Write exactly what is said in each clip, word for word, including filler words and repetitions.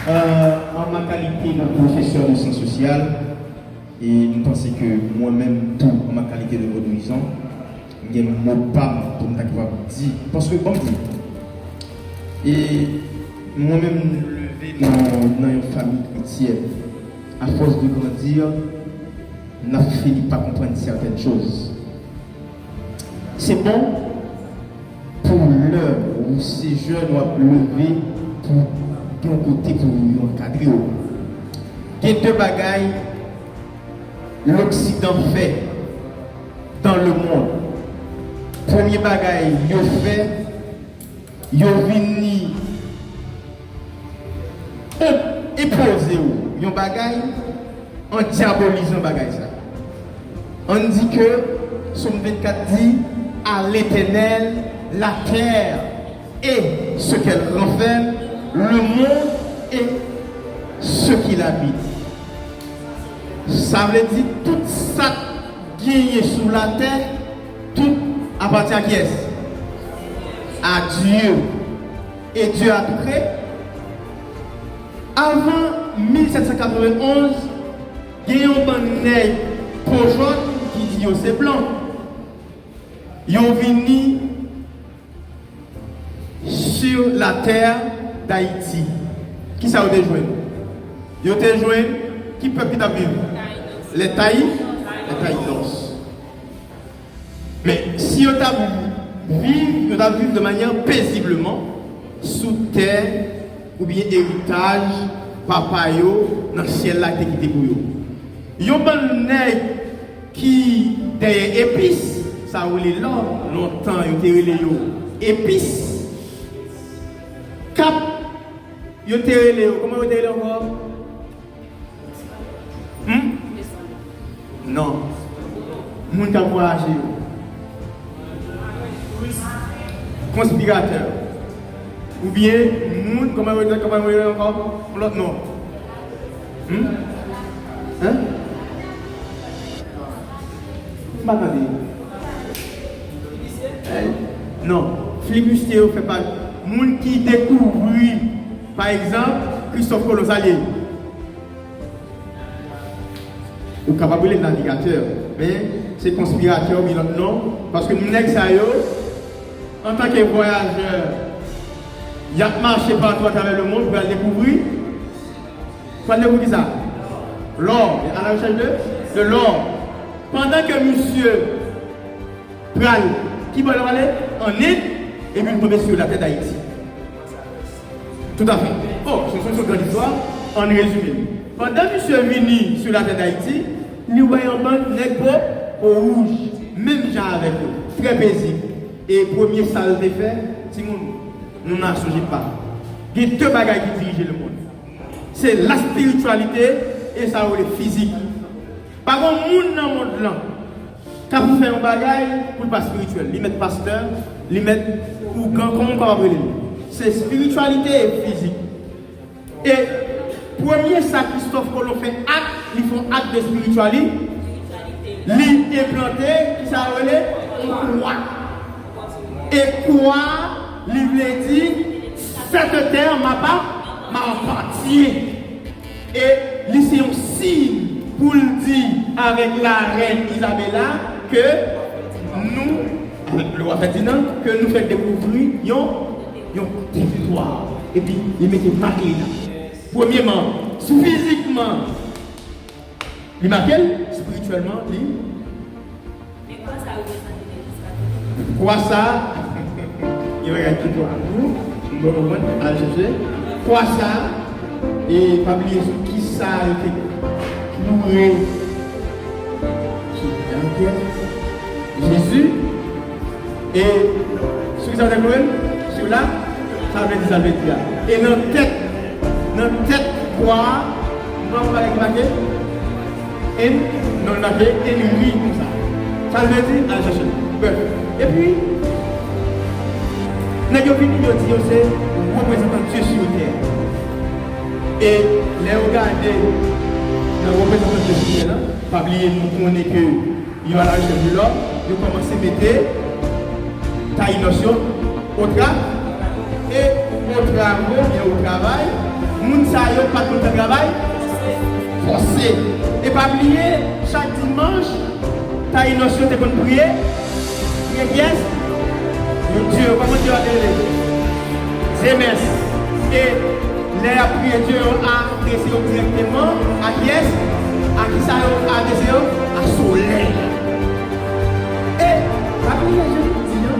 Euh, en ma qualité de professeur de sciences sociales, e m panse ke mwen menm tou, an ma kalite de vodouyizan, m gen mo pa m pou m ta kapab di. Paske, ban m di, e mwen menm, m leve nan, nan yon fanmi kretyèn. Afòs de grandi, n ap fini pa konprann sètèn choz. Se bon pou lè ou se jèn, w ap leve pou gen yon kote pou yo ankadre w. Gen de bagay Loksidan fè dans le monde. Premye bagay yo fè, yo vini enpoze w yon bagay an dyabolizan bagay sa. Ann di ke Sòm vennkat di, à l'Éternel la terre et ce qu'elle renferme, le monde et ce qu'il habite. Sa vle di tout sa k genyen sou latè, tout apatyen a kiyès? A Dye. E Dye a tou kreye. Avan mil sèt san katrevenn onz, gen yon bann nèg po jòn ki di yo se blan. Yo vini sur la terre d'Haïti. Kisa yo te jwenn? Yo te jwenn ki pèp ki t ap viv? Les Taï, les Taïnos. Men, si yo t ap viv, yo t ap viv de manyè pezibleman sou tè oubyen eritaj papa yo nan syèl la te kite pou yo. Yon bann nèg ki dèyè epis, sa yo rele lò, lontan yo te rele yo epis. K ap, yo te rele yo, kòman yo te rele ankò? Hmm? Non. Moun k ap vwayaje yo. Konspiratè. Oubyen moun, kòman yo rele, kòman yo rele ankò? Yon lòt non. Hmm? Hein? M pa tande. Eh, non. Flibistye yo fè pa moun ki dekouvri, pa egzanp, Kristòf Kolon, sa l ye. Ou kapab rele l navigatè, men se konspiratè oubyen lòt non, paske nèg sa yo, antanke vwayajè, y ap mache patou atravè lemonn pou y al dekouvri, pou y al dekouvri kisa? Lò, à la recherche de, de l'or. Pandan ke misye pral, ki bò l prale? Ann End, epi l tonbe sou latè d'Ayiti. Tout à fait. Bon, se yon gran istwa, ann rezime l. Pandan misye vini sou latè d'Ayiti, li wè yon bann nèg po, po wouj, menm jan avèk yo, trè pezib. E premye sa l te fè, timoun, nous n'en songeons pas. Gen de bagay ki dirije lemonn. Se la spirityalite e sa yo rele fizik. Pa gen moun nan mond lan k ap fè yon bagay pou l pa espirityèl. Li mèt pastè, li mèt ougan, kòman w kapab rele l? Se espirityalite e fizik. E premye sa Kristòf Kolon fè ak, li fè yon ak de espirityalite, li enplante, kisa yo rele? Yon kwa. E kwa, li vle di, cette terre m'appa-, m'appartient. E li se yon siy pou l di avèk larèn Izabela ke nou, avèk le roi Ferdinand, ke nou fèk dekouvri yon, yon teritwa. Epi li mete mak li la. Premyeman, fizikman, li make l, espirityèlman, li Men kwa sa reprezante Legliz Katolik? Kwa sa, gen bagay ki twò pou nou, nou dwe konprann, al chèche. Kwa sa, e pa bliye sou kisa yo te kloure Jezi. E sou kisa yo te kloure l? Sou la, sa vle di, sa vle di a. E nan tèt, nan tèt kwa a, nou pa wè yon bagay ki make? N, non, l make Henry konsa. Sa l vle di? Al chèche l. Brèf. Epi, nèg yo vini, yo di yo se reprezantan Dye sou tè. E lè yo gade nan reprezantan Dye sou tè la, pa bliye nou konnen ke yo a la rechèch de lò, yo kòmanse mete Tayinòs yo o tra-, e o travo, oubyen o travay, Moun sa yo pa t konn fè travay fòse. E pa bliye, chak dimanch, Tayinòs yo te konn priye. Priye kiyès? Yo dye yo. Kòman dye yo ap rele? Zemes. E lè y ap priye dye yo, adrese yo dirèkteman a kiyès? A kisa yo adrese yo? A solèy. E pa bliye, Jezi di, an,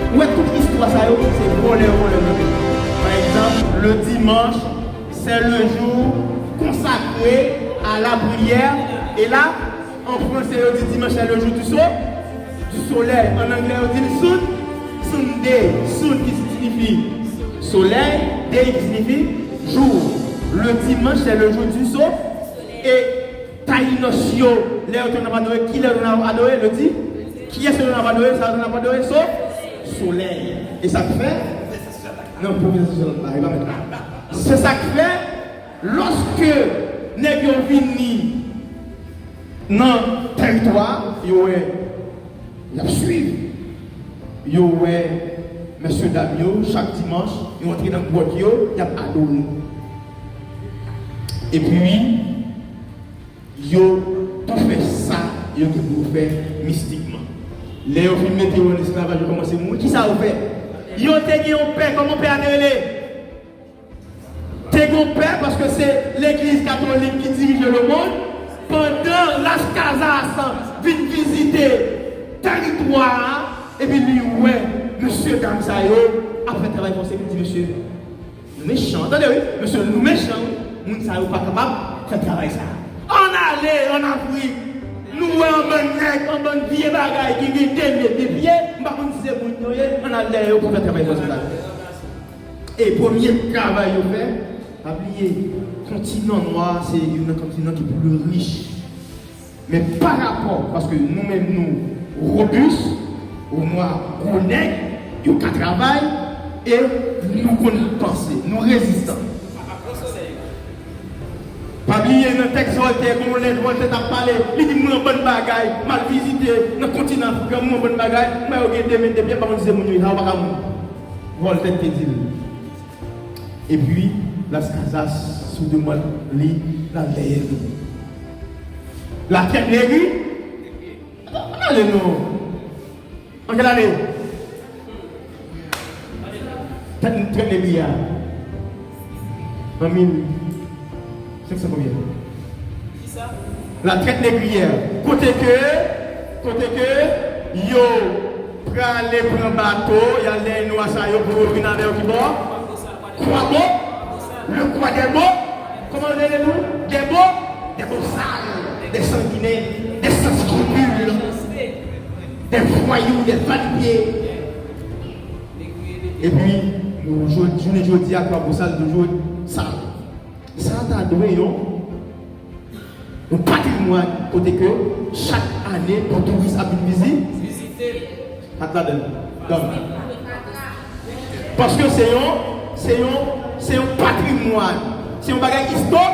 ou wè tout istwa sa yo, se vòlè yo vòlè yo. Pa egzanp, le dimanche, c'est le jour consacré à la prière. E la, an franse, yo di dimanche, c'est le jour du so-, du soleil. An anglè, yo di l sun, Sunday. Sun ki siyifi solèy, day ki siyifi jou. Le dimanche, c'est le jour du so-, e Tayinòs yo, lè yo te konn ap adore, ki lè yo te konn ap adore? Yo di, kiyès yo te konn ap adore? Sa yo te konn ap adore, so-, solèy. E sa k fè? Non, pwofesè sosyo la, e pa mèt la. Se sa k fè, lòske nèg yo vini nan tèritwa, yo wè, y ap swiv, yo wè, mesye dam yo, chak dimanch, yo antre nan gwòt yo, y ap adore. Epi, yo tou fè sa yo gen pou yo fè mistikman. Lè yo fin mete yo an esklavaj, yo kòmanse mouri. Kisa yo fè? Yo te gen yon pè. Kòman pè a te rele? Te gen yon pè, paske se legliz katolik ki dirije lemonn. Pandan Las Casas vin vizite tèritwa a, epi li wè mesye dam sa yo ap fè travay fòse, li di, mesye, nou mechan, tande wi, mesye, nou mechan wi. Moun sa yo pa kapab fè travay sa. Ann ale ann Afrik, nou wè yon bann nèg, yon bann vye bagay ki gen de met de pye, m pa konn si se moun yo ye, ann al dèyè yo pou fè travay fòse sa. E premye travay yo fè, pa bliye, kontinan nwa a se youn nan kontinan ki pi rich. Men pa rapò, paske nou menm nou robis, ou nwa gwo nèg, yo ka travay, e nou konn panse, nou rezistan. Pa bliye nan tèks Voltaire, gon lè Voltaire t ap pale, li di, mwen yon bann bagay, m al vizite nan kontinan Afrik la, mwen yon bann bagay, mwen yo gen de men de pye, m pa konn si se moun yo ye, sa yo pa ka moun. Voltaire te di l. Epi, Las Casas, sou demann li, l al dèyè nou. La Traite Négrière? Ann ale non. An kèl ane? Traite, Traite Négrière a. An mil senk san konbyen? La Traite Négrière. Kote ke, kote ke yo prale pran bato, y al dèyè nwa sa yo pou yo vin avè yo ki bò? Kwabo, le Croix des Bos, kòman yo rele nou? Des Bos, des Bosal, des sanguinaires, des sans scrupules, des voyous, des va-nu-pieds. Epi, nou jò-, jounen jodi a, Kwabosal toujou sal. Sa ta dwe yon, yon patrimwàn kote ke chak ane pou touris ap vin vizi-, vizite. Pat ladan l. Donk, paske se yon, se yon, se yon patrimwàn. Se yon bagay isto-,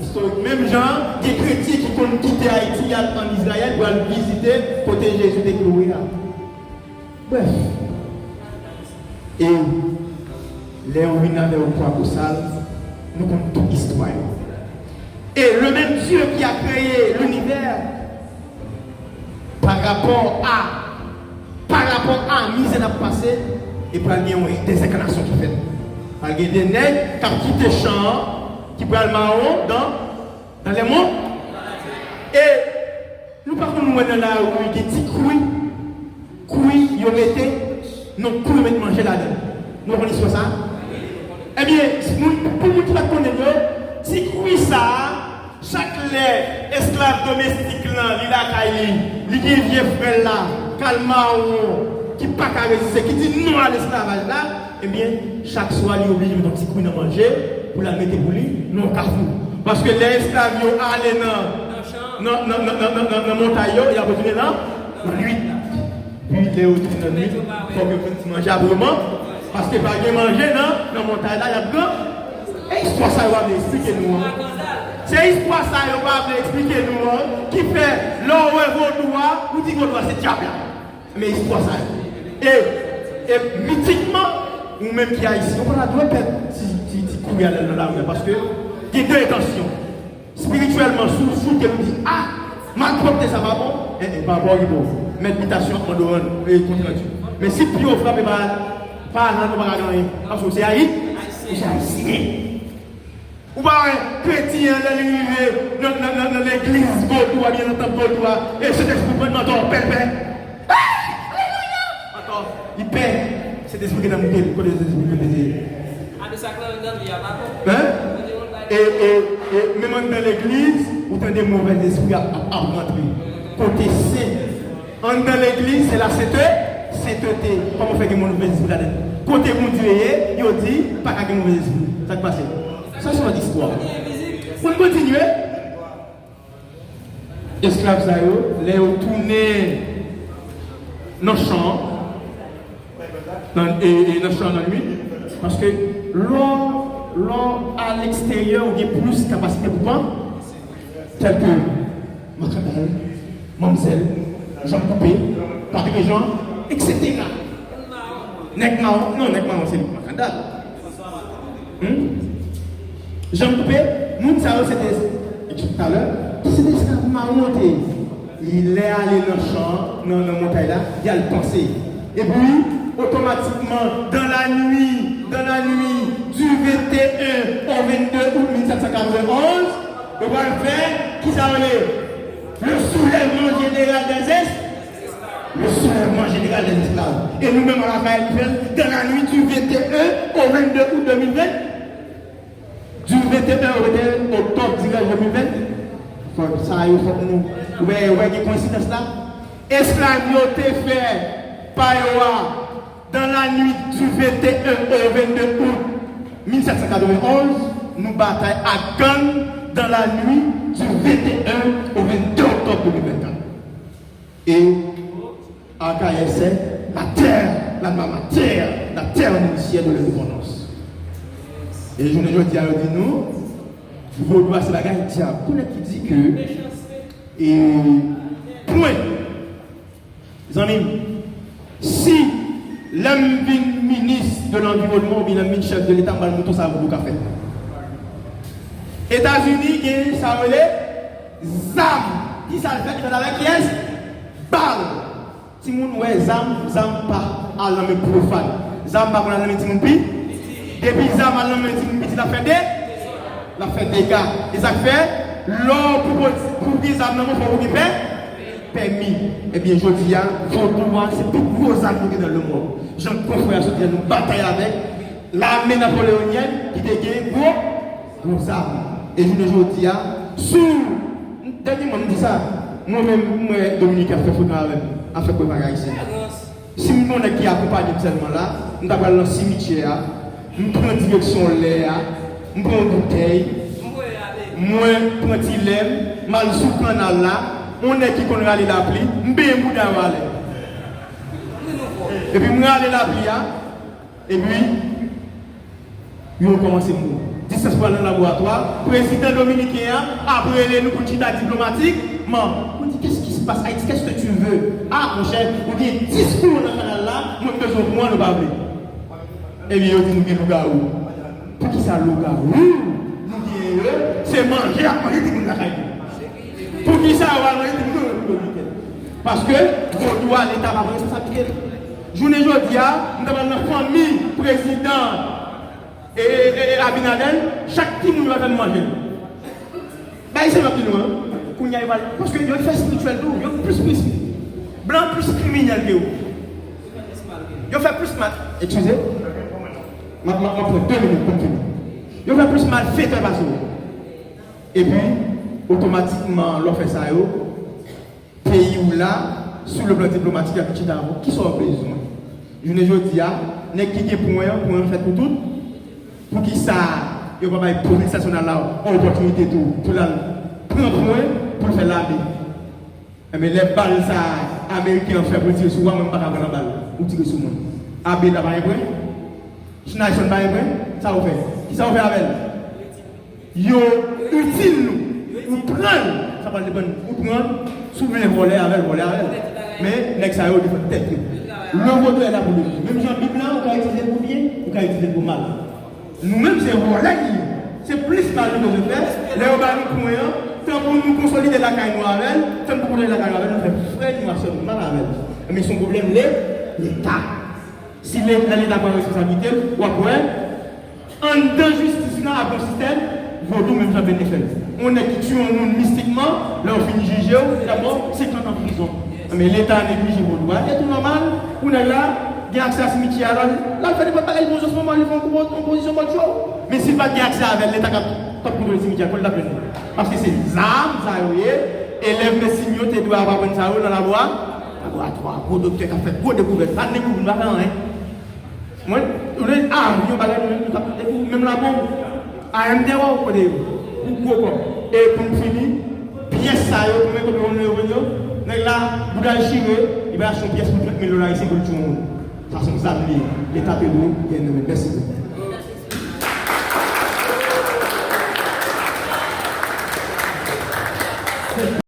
istorik. Menm jan, gen kretyen ki konn kite Ayiti, y al ann Izrayèl pou al vizite kote Jezi te kloure a. Bref. E lè yo vin avè yon Kwabosal, nou konn tout istwa yo. Et le même Dieu qui a créé l'univers, pa rapò a, pa rapò a mizè n ap pase, e pral gen yon dezèkanasyon ki fèt. Pral gen de nèg k ap kite chan an, ki pral mawon dan, dan lèmonn. E nou pa konn wè nan lari gen ti kwi, kwi yo mete, non, kwi yo met manje ladan. Nou pa konn istwa sa? Ebyen, moun, pou moun ki pa t konnen l yo, ti kwi sa a, chak lè esklav domestik lan, li lakay li, li gen vye frè l la, k al mawon, ki pa ka reziste, ki di non a lesklavaj la, ebyen, chak swa, li oblije met yon ti kwi nan manje pou l al mete pou li nan yon kafou. Paske lè esklav yo ale nan, nan, nan montay yo, y ap retounen nan, nan nwit. Pi lè yo tounen nan nwit, fòk yo fè ti manje avreman, paske pa gen manje nan, nan montay la, y ap gran. E istwa sa yo pa vle eksplike nou an. Se istwa sa yo pa vle eksplike nou an ki fè lè w wè vodou a, ou di vodou a se dyab la. Men istwa sa yo. E, e mitikman, ou menm ki ayisyen, ou pa ta dwe pè ti, ti, Alèz nan lari a, paske gen de entansyon. Espirityèlman, si w choute, ou di, a, malpwòpte sa pa bon, en, en, pa rapò ki bon. Mèt bitasyon ap mande w rann, e, kontrandi. Men si pye w frape pa, pa ajan, ou pa ka gen anyen. Paske w se Ayi-, ou se Ayisyen. Ou pa wè kretyen an, lè li rive nan, nan, nan, nan legliz vodou a, byen nan tanp vodou a, e Sentespri pran nan tò, pèlpè. Ankò, li pè. Sentespri gentan moute l. Kote Sentespri moute l ye? Hein? E, e, e menm anndan legliz, ou tande movèzespri ap, ap, ap rantre. Kote sen. Anndan legliz, se la sente-, sentete. Kòman fè gen movèzespri ladan l? Kote Bondye ye, yo di, pa ka gen movèzespri. Sa k pase? Sa se yon lòt istwa. Pou n kontinye. Esklav sa yo, lè yo tounen nan chan an, nan, e, e nan chan an nan nwit, paske lè w, lè w aleksteryè, ou gen plis kapasite pou panse, tèlke Makandal, Manmzèl, Janm Koupe, Patrijan, etsetera. Nèg Mawon, non, Nèg Mawon se Makandal. Hmm? Janm Koupe, moun sa yo se te, talè, se te esklav mawon yo te ye. Li lè ale nan chan an, nan, nan montay la, li al panse. Epi, otomatikman, dans la nuit, dans la nuit du vingt et un au vingt-deux août mille sept cent quatre-vingt-onze, yo pral fè, kisa yo rele? Le soulèvement général des es-, le soulèvement général des esclaves. E nou menm, an Lakayè, nou fè l dans la nuit du vingt et un au vingt-deux août deux mille vingt. Du vingt et un au vingt et un octobre, dirèk deux mille vingt. Fòk sa yo, fòk nou wè, wè gen koyensidans la. Esklav yo te fè pa yo a, dans la nuit du vingt et un au vingt-deux août mille sept cent quatre-vingt-onze, nou batay ak gang dans la nuit du vingt et un au vingt-deux octobre deux mille vingt-quatre. Et Akayè, c'est la terre, l'alma mater, la terre nourricière de l'indépendance. E jounen jodi a, yo di nou, vodou a se bagay dyab. Pou nèg ki di ke, e, pwen. Zanmi m, si lè m vin minis de l'environnement oubyen lè m vin chèf de leta, m pral montre w sa vodou ka fè. Etazini gen sa yo rele zam. Kisa l fè? Li fè l avèk kiyès? Bal. Timoun wè zam, zam pa al nan men pwofàn. Zam pa konn al nan men timoun pi. Depi zam al nan men timoun piti, l ap fè de, l ap fè dega. E sa k fè, lè w pou, pou gen zam nan men w, fòk ou gen pè, pèmi. Ebyen, jodi a, vodou a, se pi gwo zam nou gen nan lemonn. Jan konfrè a sot di a, nou batay avèk lame napoleonyèn ki te gen gwo, gwo zam. E jounen jodi a, sou, dènyèman, m di sa, mwen menm, m wè Dominiken ap fè frekan avè m, ap fè prepa ak Ayisyen. Si m gon nèg ki akonpanye m sèlman la, m ta pral nan simityè a, m pran direksyon lè a, m pran yon boutèy, mwen pran ti lè m, m al sou kannal la, yon nèg ki konn rale lapli, m benyen bouda yo alè. Epi m rale lapli a, epi yo kòmanse mouri. Distans pou al nan laboratwa, prezidan dominiken an ap rele nou pou n chita diplomatikman. Pou n di, qu'est-ce qui se passe Haïti, qu'est-ce que tu veux? Ah, monchè, ou gen dis kou nan kannal la, mwen bezwen w pou mwen, nou pa vle. Epi yo di nou gen lougawou. Poukisa lougawou nou genyen yo? Se manje y ap manje timoun lakay nou. Poukisa yo al manje timoun yo Repiblik Dominikèn? Paske vodou a, leta pa pran responsablite l. Jounen jodi a, m ta pral nan fanmi prezidan e, e, e, e Abinader, chak timoun yo al fè m manje. Bay se lòt nou an. Kounye a yo pral, paske yo fè espirityèl tou, yo plis, plis, blan plis kriminèl ke yo. Yo fè plis mal, eskize, m ap, m ap, m ap pran de minit pou m fini. Yo fè plis malfetè pase yo. Epi, otomatikman, lè w fè sa yo, peyi w la, sou le plan diplomatik, y ap chita avè w. Kisa w bezwen? Jounen jodi a, nèg ki gen pwen an, pwen an fèt pou tout. Poukisa yo pa bay polis nasyonal la yon opòtinite tou pou l al pran pwen pou l fè lame? Enben, lè bal sa a, ameriken an fè pou l tire sou ou a, mwen m pa ka pran nan bal. Ou tire sou mwen. Abe la pa gen pwen? Snyson pa gen pwen? Sa ou fè? Kisa ou fè avè l? Yo itil nou. Ou pran l. Sa pral depann. Ou pran l. Si w vle vòlè avè l, vòlè avè l. Men, nèg sa yo defann tèt yo. Le vodou est là pour le monde. Menm jan Bib la, ou ka itilize l pou byen, ou ka itilize l pou mal. Nou menm, se vòlè li ye. Se plis mal nou bezwen fè. Lè yo ba nou pwen an, tanpou nou konsolide lakay nou avè l, tanpou nou konsolide lakay nou avè l, nou fè frè nou a sè nou mal avè l. Men se yon pwoblèm Leta. Si Leta, Leta pran responsablite l, w ap wè, anndan jistis lan ap yon sistèm vodou menm jan Benen fè l. Yon nèg ki tiye yon moun mistikman, lè yo fin jije w, dabò, senkant an prizon. Men Leta neglije vodou a, e tou nòmal pou nèg la gen aksè a simityè a, l al fè nenpòt bagay, li pran yon moman, li fè yon konpo-, konpozisyon bòt cho. Men si l pa t gen aksè avè l, Leta k ap, k ap kontwole simityè a, kò l t ap jwenn li. Paske se zam sa yo ye, elèv medsin yo te dwe ap aprann sa yo nan labo a, laboratwa, gwo doktè k ap fè gwo dekouvèt, pa t dekouvri, pa fè anyen. Mwen, ou lè avyon, bagay nou menm, nou t ap dekouvri menm labo. A M D wè ou kote yo, pou gwo kòb. E pou n fini, pyès sa yo, konbyen kote moun yo vann yo? Nèg la, bouda l chire, li bay achte yon pyès pou trant mil dola ayisyen pou l tiye yon moun. Sa se yon zam li ye. Leta te dwe gen nan men. Mèsi.